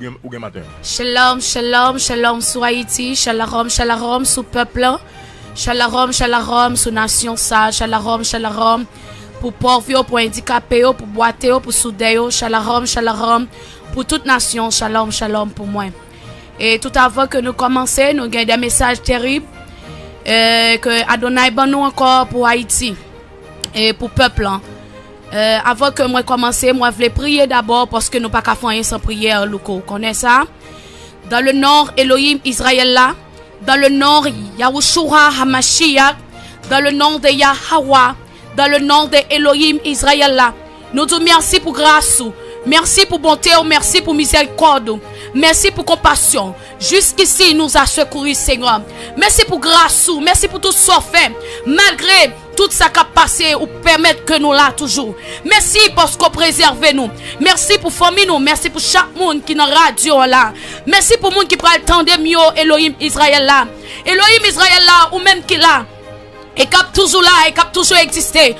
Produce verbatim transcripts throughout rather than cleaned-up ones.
Ou gen, ou gen maten an. Shalom, shalom, shalom sou Ayiti. Shalom, shalom sou pèp la. Shalom, shalom sou nasyon sa. Shalom, shalom pou pòv yo, pou andikape yo, pou bwate yo, pou soudè yo. Shalom, shalom pou tout nasyon. Shalom, shalom pou mwen. E tout avan ke nou kòmanse, nou gen de mesaj terib, e, ke Adonay ban nou ankò pou Ayiti e pou pèp lan. E, avan ke mwen kòmanse, mwen vle priye dabò, paske nou pa ka fè anyen san priyè, Louko. Ou konnen sa? Dans le nom Elohim Israël la, dans le nom Yahushua Hamashiach, dans le nom de Yahawah, dans le nom de Elohim Israël la, nou di w mèsi pou gras ou, mèsi pou bonte ou, mèsi pou mizèrikòd ou, mèsi pou konpasyon. Jusqu'ici nous a secouru, Seigneur. Mèsi pou gras ou, mèsi pou tout sa w fè. Malgre tout sa k ap pase, ou pèmèt ke nou la toujou. Mèsi paske w prezève nou. Mèsi pou fanmi nou. Mèsi pou chak moun ki nan radyo an la. Mèsi pou moun ki pral tande m yo, Elohim Izrayèl la. Elohim Izrayèl la, ou menm ki la. E k ap toujou la, e k ap toujou egziste.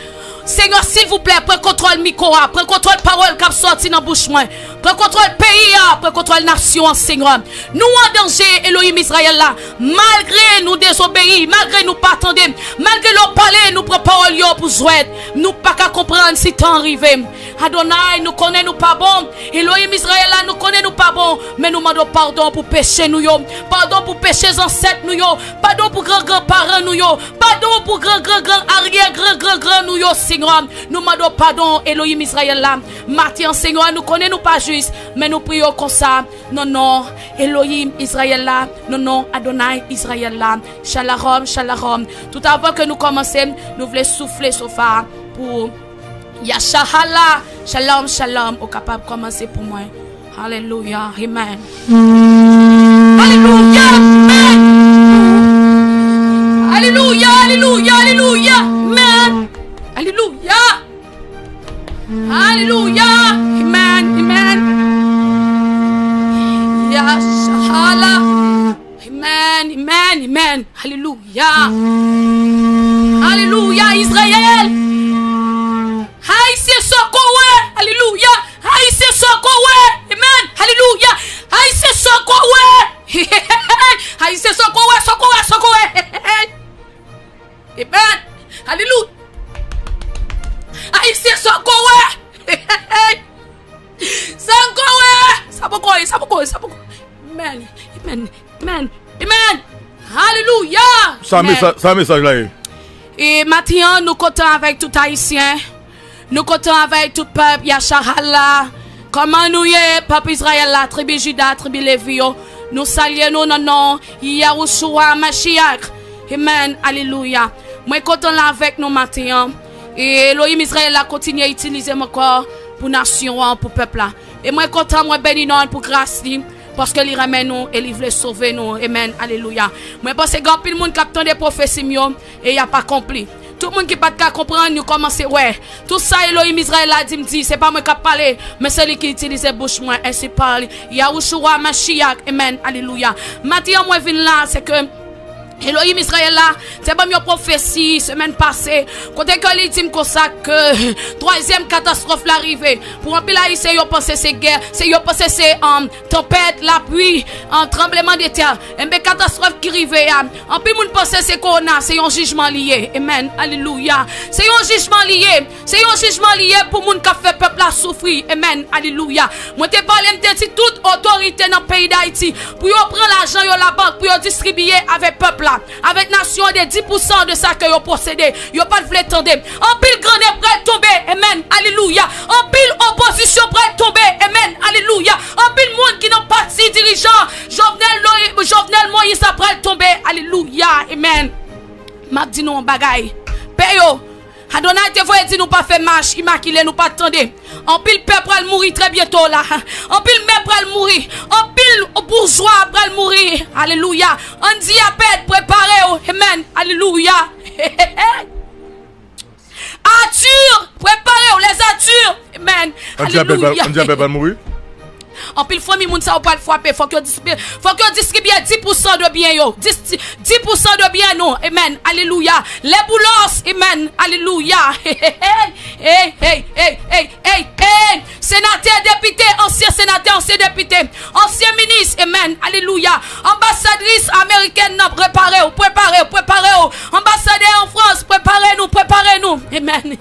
Senyè, silvouplè, pran kontwòl mikwo a, pran kontwòl pawòl k ap sòti nan bouch mwen. Pran kontwòl peyi a, pran kontwòl nasyon an, Senyè. Nou an danje, Elohim Izrayèl la. Malgre nou dezobeyi, malgre nou pa tande, malgre lè w pale, nou pran pawòl yo pou jwèt. Nou pa ka konprann si tan an rive. Adonay, nou konnen nou pa bon. Elohim Izrayèl la, nou konnen nou pa bon. Men nou mande w padon pou peche nou yo. Padon pou peche zansèt nou yo. Padon pou gran gran paran nou yo. Padon pou gran gran gran aryè gran gran gran nou yo, Senyè. Nou mande w padon, Elohim Izrayèl la. Maten an, Senyè, nou konnen nou pa jis, men nou priye w konsa, nan non Elohim Izrayèl la, nan non Adonay Izrayèl la. Shalom, shalom. Tout avan ke nou kòmanse, nou vle soufle shofa pou Yashahala. Shalom, shalom. Ou kapab kòmanse pou mwen. Alelouya. Amen. Alelouya. Amen. Alelouya, alelouya, alelouya. Amen. Alelouya. Alelouya. Amen. Amen. Yashahala. Amen. Amen. Amen. Alelouya. Alelouya, Izrayèl. Ayisyen, sa w konnen. Alelouya. Ayisyen, sa w konnen. Amen. Alelouya. Ayisyen, sa w konnen. Ayisyen, sa w konnen, sa w konnen, sa w konnen. Amen. Alelouya. Ayisyen, sa w konnen. Sa w konnen. Sa poko ye, sa poko ye, sa poko. Amen. Amen. Amen. Amen. Alelouya. Sa mesaj, sa mesaj la ye. E maten an, nou kontan avèk tout Ayisyen. Nou kontan avèk tout pèp Yashahala. Kòman nou ye, pèp Izrayèl la, tribi Jida, tribi Levi yo? Nou salye nou nan non Yahushua Mashiach. Amen. Alelouya. Mwen kontan la avèk nou maten an. E Elohim Izrayèl la kontinye itilize m ankò pou nasyon an, pou pèp la. E mwen kontan, mwen beni non l pou gras li, paske li renmen nou e li vle sove nou. Amen. Alelouya. Mwen panse gen anpil moun k ap tande pwofesi m yo e y ap akonpli. Tout moun ki pa t ka konprann, yo kòmanse wè. Tout sa Elohim Izrayèl la di m di, se pa mwen k ap pale, men se li ki itilize bouch mwen, ensi pale Yahushua Mashiach. Amen. Alelouya. Maten an mwen vin la, se ke Elohim Izrayèl la te ban m yon pwofesi semèn pase, kote ke li di m konsa ke twazyèm katastwòf la rive. Pou anpil Ayisyen, yo panse se gè, se, yo panse se, um, tanpèt, lapli, um, tranblemanntè. Enben, katastwòf ki rive a, anpil moun panse se kowona, se yon jijman li ye. Amen. Alelouya. Se yon jijman li ye. Se yon jijman li ye pou moun k ap fè pèp la soufri. Amen. Alelouya. Mwen te pale, m te di tout otorite nan peyi Dayiti pou yo pran lajan yo labank, pou yo distribiye avèk pèp la, avèk nasyon an de dis pousan de sa ke yo posede. Yo pa t vle tande. Anpil grannèg pral tonbe. Amen. Alelouya. Anpil opozisyon pral tonbe. Amen. Alelouya. Anpil moun ki nan pati dirijan Jovenel, Jovenel Moïse la pral tonbe. Alelouya. Amen. M ap di nou yon bagay. Pè yo, Adonay te voye di nou pa fè mach imakile, nou pa t tande. Anpil pè pral mouri trè byento la. Anpil mè pral mouri. Anpil boujwa pral mouri. Alelouya. Ann di Apèd, prepare w. Amen. Alelouya. Atir, prepare w. Lèzatir. Amen. Ann di Apèd pral, alelouya, ann di Apèd pral mouri. Anpil fanmi moun sa yo pral frape. Fòk yo dispi-, fòk yo distribye dis pousan de byen yo. Dis, dis pousan de byen nou. Amen. Alelouya. Les boulos. Amen. Alelouya. Hey, hey, hey, hey, hey, hey, hey. Senatè, depite, ansyen senatè, ansyen depite, ansyen minis. Amen. Alelouya. Anbasadris amerikèn nan, prepare w, prepare w, prepare w. Anbasadè an Frans, prepare nou, prepare nou. Amen.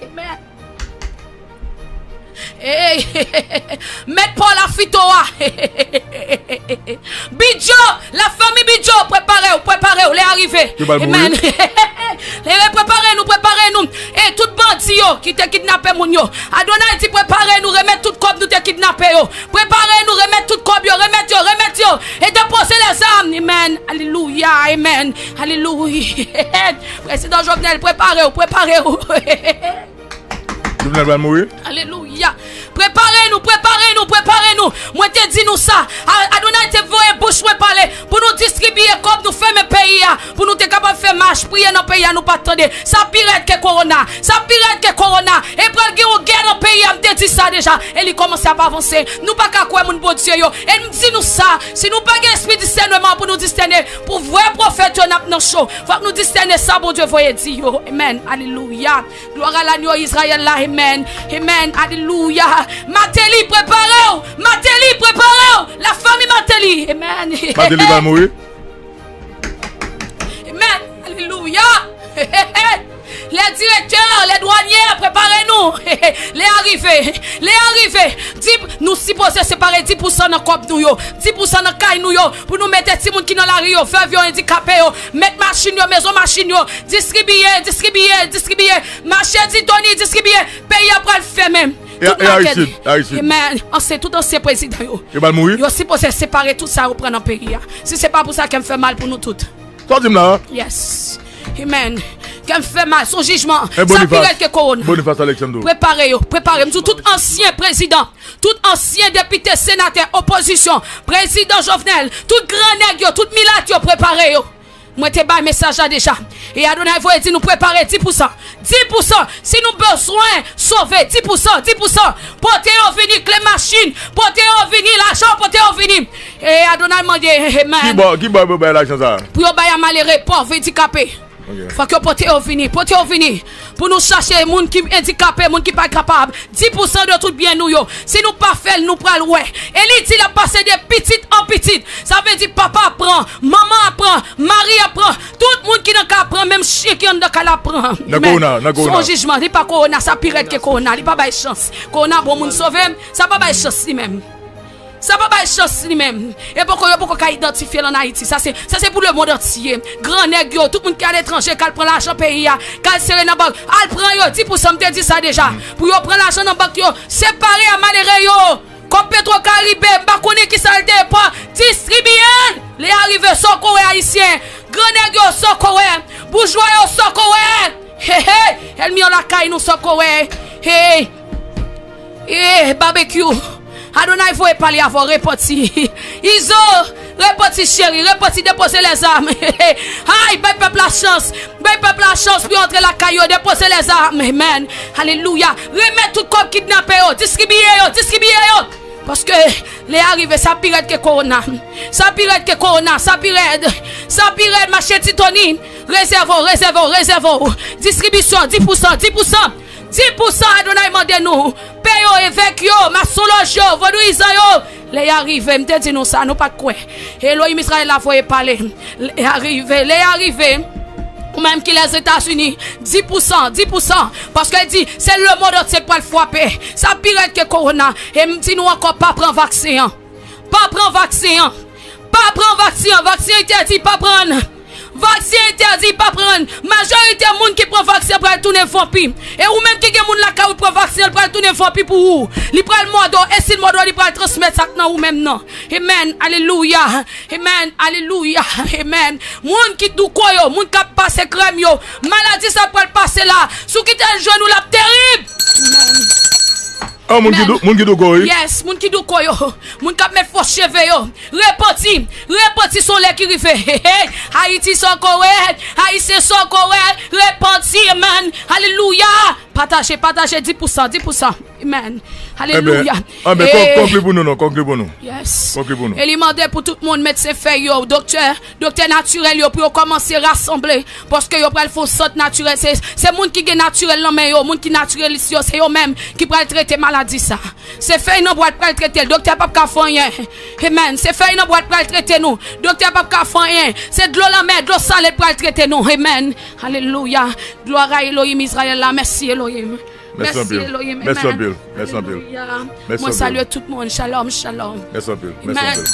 Amen. Hey, mèt Paul Afito a. Bidjo, la fanmi Bidjo, prepare w, prepare w, lè a rive. Yo ba l mouri. Amen. Lè, prepare nou, prepare nou. E tout bandi yo ki te kidnape moun yo. Adonay di, prepare nou, remèt tout kòb nou te kidnape yo. Prepare nou, remèt tout kòb yo, remèt yo, remèt yo. E depoze lèzam. Amen. Alelouya, amen. Alelouya. Prezidan Jovenel, prepare w, prepare w. Jovenel pral mouri. Alelouya. Prepare nou, prepare nou, prepare nou. Mwen te di nou sa. A-, Adonay te voye bouch mwen pale pou nou distribiye kòb, nou fèmen peyi a, pou nou te kapab fè mach, priye nan peyi a, nou pa t tande. Sa pi rèd ke kowona. Sa pi rèd ke kowona. E pral gen yon gè nan peyi a, m te di sa deja. E li kòmanse ap avanse. Nou pa ka kwè moun Bondye yo. E m di nou sa, si nou pa gen espri disèneman pou nou disène, pou vrè pwofèt yo n ap nan cho. Fòk nou disène sa Bondye voye di yo. Amen. Alelouya. Gloire à l'agneau Israël la, amen. Amen, alelouya. Martelly, prepare w. Martelly, prepare w. La fanmi Martelly, amen. Martelly va mouri. Amen, alelouya. Les directeurs, les douaniers, prepare nou. Lè a rive, lè a rive. Di, nou sipoze separe dis pousan nan kòb nou yo, dis pousan nan kay nou yo, pou nou mete timoun ki nan lari yo, vèv yo, andikape yo, mèt machin yo, mezon machin yo, distribiye, distribiye, distribiye. Mache di Tony, distribiye. Peyi a pral fèmen. E, tout e makèt. Aristide, Aristide. Amen. Ansyen, tout ansyen prezidan yo. Yo pral mouri. Yo sipoze separe tout sa yo pran nan peyi a. Si se pa pou sa, kè m fè mal pou nou tout. Sa w di m la? Yes. Amen. Kè m fè mal. Se yon jijman. Sa pi rèd ke kowona. Boniface Alexandro. Prepare yo. Prepare. M di w, tout ansyen prezidan, tout ansyen depite, senatè, opozisyon, prezidan Jovenel, tout gran nèg yo, tout milat yo, prepare yo. Mwen te bay mesaj la deja. E Adonay voye di nou prepare dis pousan. Dis pousan. Si nou bezwen sove, dis pousan, dis pousan. Pote yo vini, kle machin. Pote yo vini, lajan, pote yo vini. E Adonay mande, amen. Ki bò, ki bò yo bay lajan sa a? Pou yo bay a malere, pòv, andikape. Ok. Fòk yo pote yo vini, pote yo vini. Pou nou chache moun ki andikape, moun ki pa kapab. Dis pousan de tout byen nou yo. Si nou pa fè l, nou pral wè. E li di l ap pase de pitit an pitit. Sa vle di papa ap pran, manman ap pran, mari ap pran. Tout moun ki nan kay ap pran, menm chen ki anndan kay la ap pran. Nan kowona, nan kowona. Se yon jijman, li pa kowona, sa pi rèd ke kowona. Li pa bay chans. Kowona bon moun sove, sa pa bay chans li menm. Sa pa bay chans li menm. E poko, yo poko ka idantifye l ann Ayiti. Sa se, sa se pou lemonn antye. Gran nèg yo, tout moun ki aletranje, k al pran lajan peyi a, k al sere nan bank. Al pran yo, dis pousan, m te di sa deja. Pou yo pran lajan nan bank yo, separe a malere yo. Kòb Petro Caribe, m pa konnen kisa l te pran. Distribiye l. Lè a rive, sa w ko wè ayisyen. Gran nèg yo, sa w ko wè. Boujwa yo, sa w ko wè. Hey, hey. Ènmi an lakay nou, sa w ko wè. Hey. Eh, Barbecue. Adonay voye pale avè w, repanti. Izo, repanti cheri, repanti, depoze lèzam. Ay, bay pèp la chans. Bay pèp la chans pou yo antre lakay yo, depoze lèzam. Amen. Alelouya. Remèt tout kòb kidnape yo, distribiye yo, distribiye yo. Paske lè a rive, sa pi rèd ke kowona. Sa pi rèd ke kowona, sa pi rèd. Sa pi rèd, mache Titoni. Rezève w, rezève w, rezève w. Distribisyon, dis pousan, dis pousan. Dis pousan Adonay mande nou. Pè yo, evèk yo, masonlòj yo, vodouyizan yo. Lè a rive, m te di nou sa, nou pa t kwè. Elohim Israël la voye pale. Lè a rive, lè a rive. Ou menm ki Lèzetazini, dis pousan, dis pousan. Paske l di, se lemonn antye k pral frape. Sa pi rèd ke kowona. E m di nou ankò, pa pran vaksen an. Pa pran vaksen an. Pa pran vaksen an. Vaksen entèdi, pa pran. Vaksen entèdi, pa pran. Majorite moun ki pran vaksen pral tounen vanpi. E ou menm ki gen moun lakay ou pran vaksen, l pral tounen vanpi pou ou. Li pral mòde w. E si l mòde w, li pral transmèt sa k nan ou menm nan. Amen. Alelouya. Amen. Alelouya. Amen. Moun ki douko yo, moun k ap pase krèm yo, maladi sa pral pase la. Si w kite l jwenn ou, l ap terib. Amen. Ah, moun ki dou-, moun ki douko, wi. Yes, moun ki douko yo. Moun k ap met fo cheve yo. Repanti. Repanti, se yon lè ki rive. Hey, hey. Ayiti, sa w ko wè. Ayisyen, sa w ko wè. Repanti, amen. Alelouya. Pataje, pataje, dis pousan, dis pousan. Amen. Alelouya. Anben, konkli pou nou non, konkli pou nou. Yes. Konkli pou nou. E li mande pou tout moun, medsen fèy yo, doktè, doktè natirèl yo, pou yo kòmanse rasanble, paske yo pral fè yon sant natirèl. Se, se moun ki gen natirèl nan men yo, moun ki natirèlis yo, se yo menm ki pral trete maladi sa. Se fèy nan bwa pral trete l, doktè p ap ka fè anyen. Amen. Se fèy nan bwa pral trete nou, doktè p ap ka fè anyen. Se dlo lanmè, dlo sale pral trete nou. Amen. Alelouya. Glwa a Elohim Izrayèl la. Mèsi Elohim. Mèsi anpil. Mèsi anpil. Mèsi anpil. Mwen salye tout moun. Shalom, shalom. Mèsi anpil. Mèsi anpil.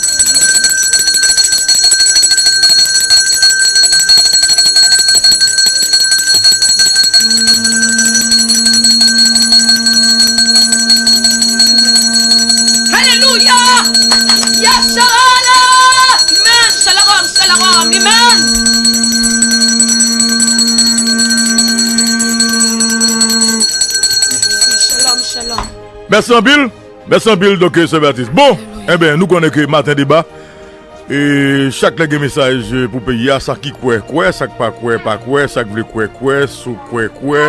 Alelouya. Yashala. Amen. Shalom, shalom. Amen. Shalom, shalom. Mèsi anpil. Mèsi anpil, doktè Sylvain Baptiste. Bon, enben, nou konnen ke maten deba, e chak lè gen mesaj pou peyi a, sa ki kwè, kwè, sa k pa kwè, pa kwè, sa k vle kwè, kwè, si w kwè, kwè,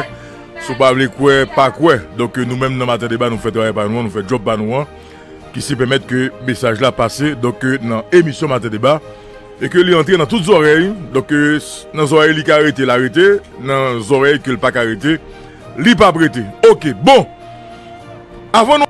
si w pa vle kwè, pa kwè. Donk, nou menm nan maten deba, nou fè travay pa nou an, nou fè djòb pa nou an, ki se pèmèt ke mesaj la pase, donk, nan emisyon maten deba, e ke li antre nan tout zòrèy, donk, nan zòrèy li ka rete, l a rete, nan zòrèy ke l pa ka rete, li p ap rete. Oke, bon. Avan nou